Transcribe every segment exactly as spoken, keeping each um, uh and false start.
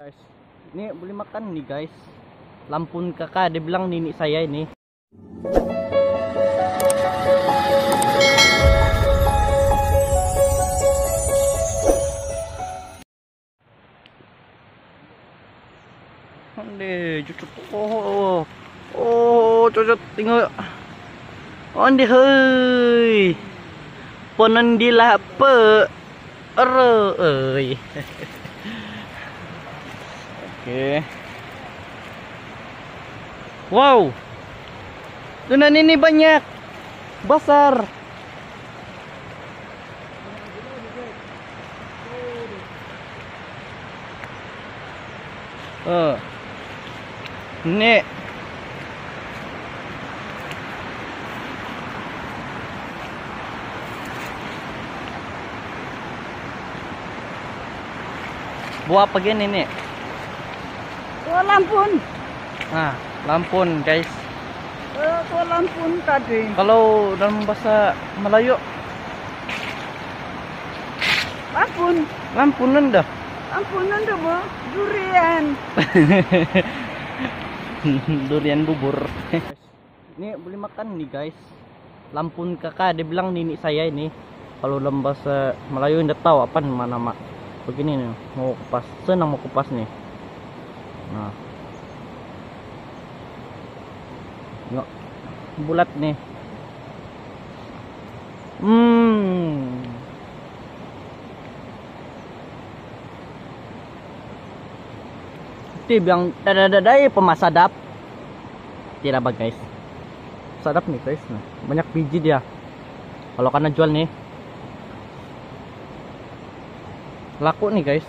Guys, ni boleh makan ni, guys. Lampun kakak, dia bilang nini saya ini. Ande, cucuk. Oh, oh, cucuk, tengok. Ande, hei. Ponondilah pe. Ero, oi. Okey. Wow. Tuna nini banyak. Basar. Oh. Ni. Buah apa gini ni? Buah lampun. Ah, lampun, guys. Eh, buah lampun tadi. Kalau dalam bahasa Melayu? Lampun. Lampun nenda. Lampun nenda, Bu. Durian. Durian bubur. Ni boleh makan ni, guys. Lampun kakak, dia bilang nini saya ini. Kalau dalam bahasa Melayu, nda tahu apa nama, nama. Begini ni, mau kupas. Senang mau kupas ni. Nah. Tengok. Bulat ni. Hmm. Ti bilang dadadadai pemasadap. Tidak apa, guys. Sadap ni, guys. Nah, banyak biji dia. Kalau kana jual ni, laku ni, guys.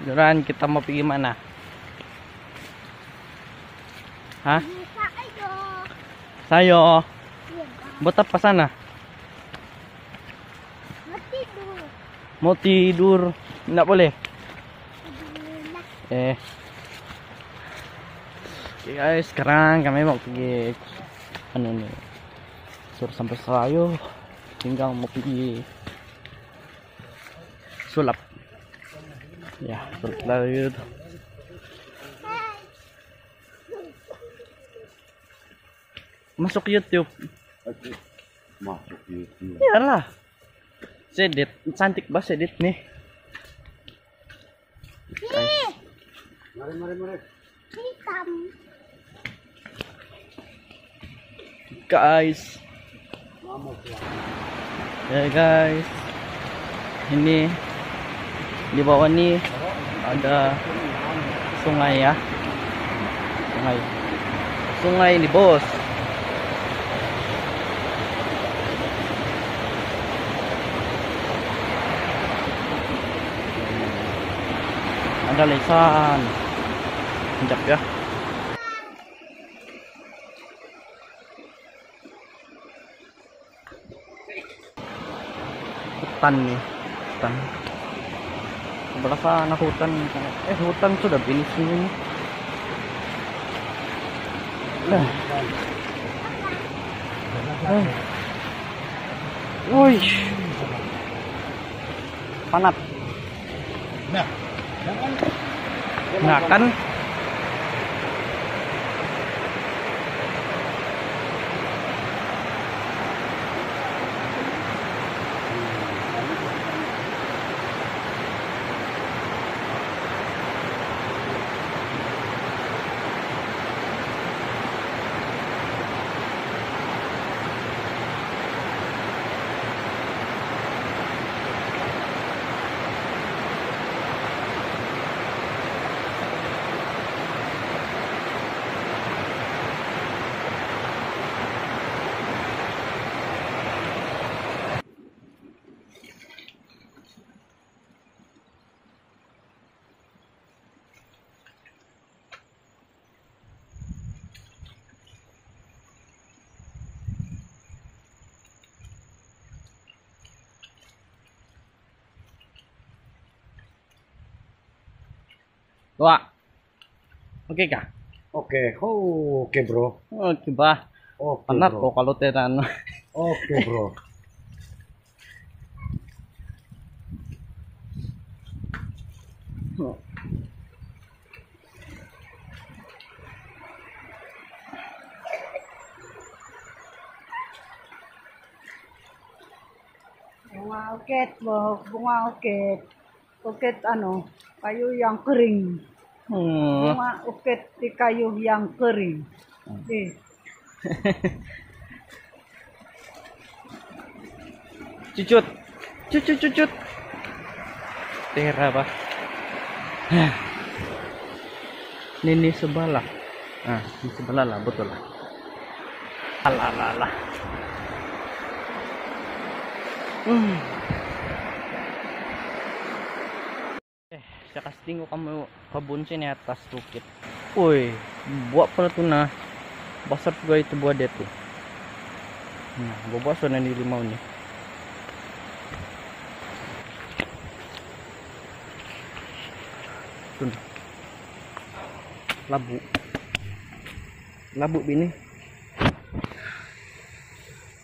Joran, kita mau pergi mana? Hah? Sayo. Buat apa sana? Mau tidur. Mau tidur. Ndak boleh? Tidur lah. Eh. Oke, guys, sekarang kami mau pergi, anu ni, sur sampai Serayu. Tinggal mau pergi sulap. Ya, sulap lagi tu. Masuk YouTube. Masuk YouTube. Iyalah. Sedit, cantik bah sedit ni. Mari, mari, mari. Hitam. Guys. Ya, guys. Ini di bawah ni ada sungai, ya. Sungai. Sungai ni, bos. Ada lesan. Sekejap, ya. Hutan ni. Hutan. Sebelah sana hutan. Eh, hutan sudah finish ini. Dah. Eh. Woi. Panat. Nah, kan. Dua. Okey kah? Okey. Oh, okey, bro. Okey, bah. Okey, bro. Penat kau kalau tenan. Okey, bro. Bunga orkid, bu-, bunga orkid. Orkid, anu, kayu yang kering. Hmm. Bunga orkid di kayu yang kering. Hmm. Eh. Cucut. Cucut, cucut. Tera, bah. Hah. Nini sebelah. Ah, ni sebelah lah, betul lah. Alah, alah, alah. Hmm. Eh, saya kasih tengok kamu kebun sini atas bukit. Oi, buah pula tu nah. Besar juga itu buah dia tu. Nah, buah-buah sana di limau ni. Tu nah. Labu. Labu bini.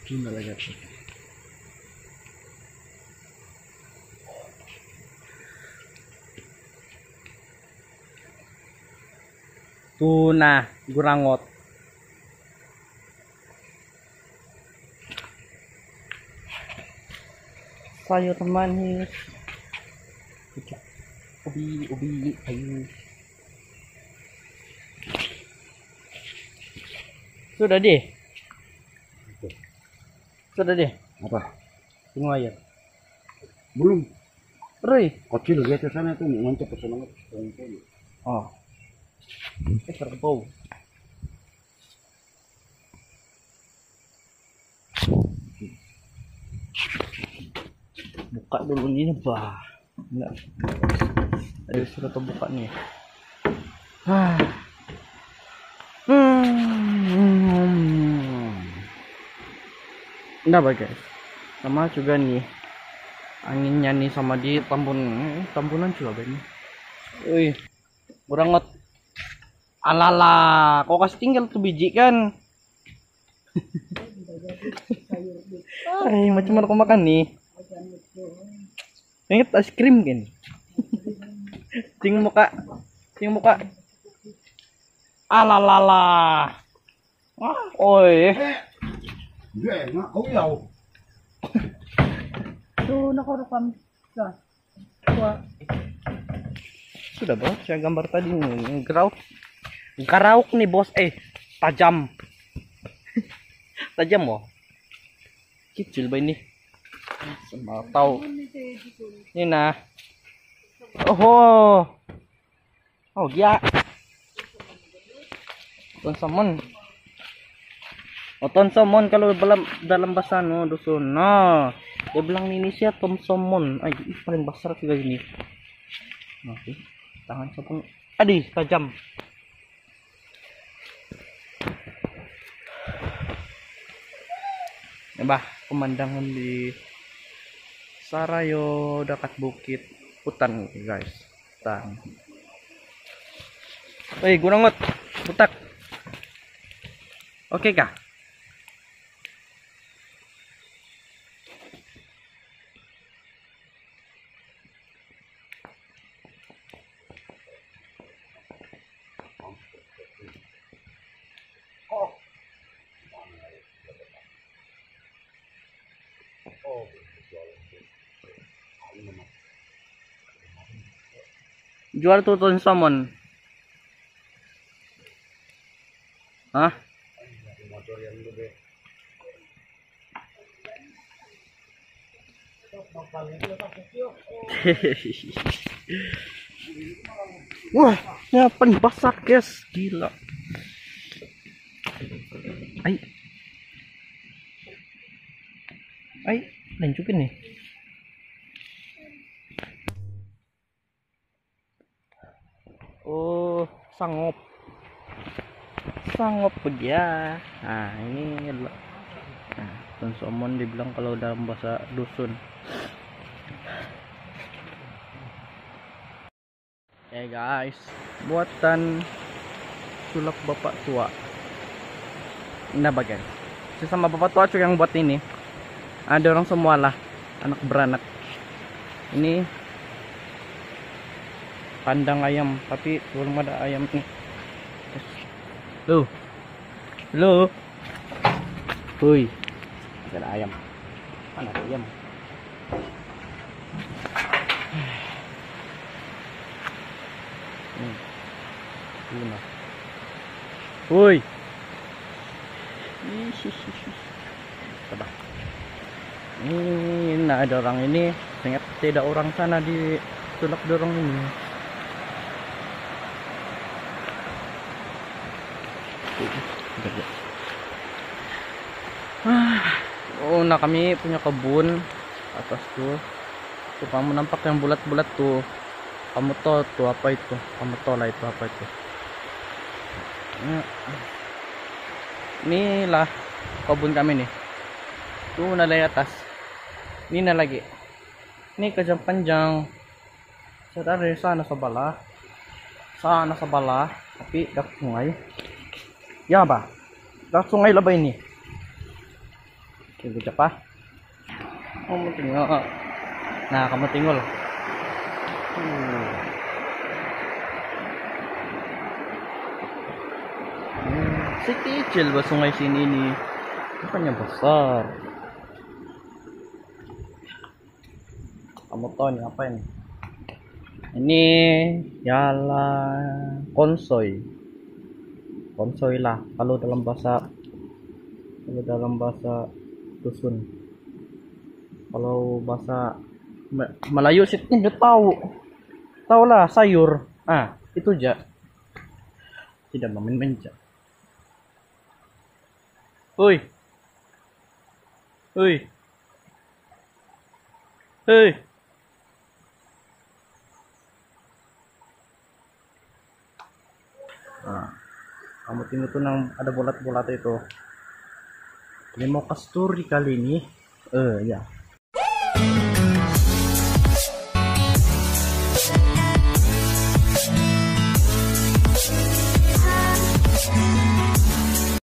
Gila lagi aku. Tu nah, gurangot. Sayur manis. Ubi, ubi, sayur. Sudah deh. Sudah deh. Apa? Tengok aja. Belum. Roy. Kecil dia tu sana tu, mantap pasal banget. Oh. Eh, kerbau. Buka dulu ni, bah. Enggak. Ada surat terbuka ni. Ah. Hmm. Enggak, bah, guys. Sama juga ni. Anginnya ni sama di Tambun, eh, Tambunan juga, bah, ni. Ui. Kurang ngot. Alala, kau kasih tinggal tu biji kan. Eh, macam mana kau makan ni? Ingat es krim kan? Ting muka. Ting muka. Alalala. Ah, oi. Eh, nak kau yau. Tu nak kau rekam. Dah. Wah. Sudah, bro, saya gambar tadi ni. Gerauk. Gerauk ni, bos. Eh, tajam. Tajam, bos. Kecil, bah, ini. Semua tahu. Ini nah. Oho. Oh, dia. Ton somon. Oh, ton somon kalau dalam, dalam bahasa anu, dusun. Nah, dia bilang ni, ni sia ton somon. Ai, ih, paling besar juga ini. Okey. Tangan siapa? Aduh, tajam. Nampak pemandangan di Sarayo dekat bukit hutan, guys. Hutan. Woi, Gunung Ngut, butak. Okey kah? Jual tu ton somon. Hah? Wah, ya, paling basah, guys. Gila. Ai. Ai, lain juga ni. Oh, sangop. Sangop dia. Nah, ini adalah, nah, ton somon dibilang kalau dalam bahasa dusun. Hey guys, buatan sulap bapak tua. Nah, bagian sesama bapak tua tu yang buat ini. Ada orang semua lah, anak beranak. Ini kandang ayam, tapi belum ada ayam ni. Lu, lu, hui, ada ayam. Mana ada ayam? Hmm. Lima. Woi. Ih, ih, ih, ih. Sabar. Ini, nah, ada orang ini. Ternyata tidak orang sana di sulap dorong ini. Ah, oh, nah, kami punya kebun atas tu. Tu kamu nampak yang bulat-bulat tu. Kamu tahu tu apa itu? Kamu tahu lah itu apa itu? Ni, inilah kebun kami ni. Tu na dari atas. Ni na lagi. Ni kejang panjang. Saya dari sana sebelah. Sana sebelah. Tapi dak sungai. Ya, bah. Dak sungai lah, bah, ini. Okey, kejap, ah. Kamu tengok. Nah, kamu tengok lah. Hmm. Hmm, si kecil bah sungai sini ni. Bukannya besar. Kamu tahu ni apa ini? Ini ialah konsoi. Konsoi lah kalau dalam bahasa, kalau dalam bahasa Dusun. Kalau bahasa Me-, Melayu sih tidak tahu. Tahulah sayur. Ah, itu je. Tidak main-main je. Hui. Hui. Hei. Nah, kamu tengok tu yang ada bulat-bulat itu. Limau kasturi kali ini. Eh, ya.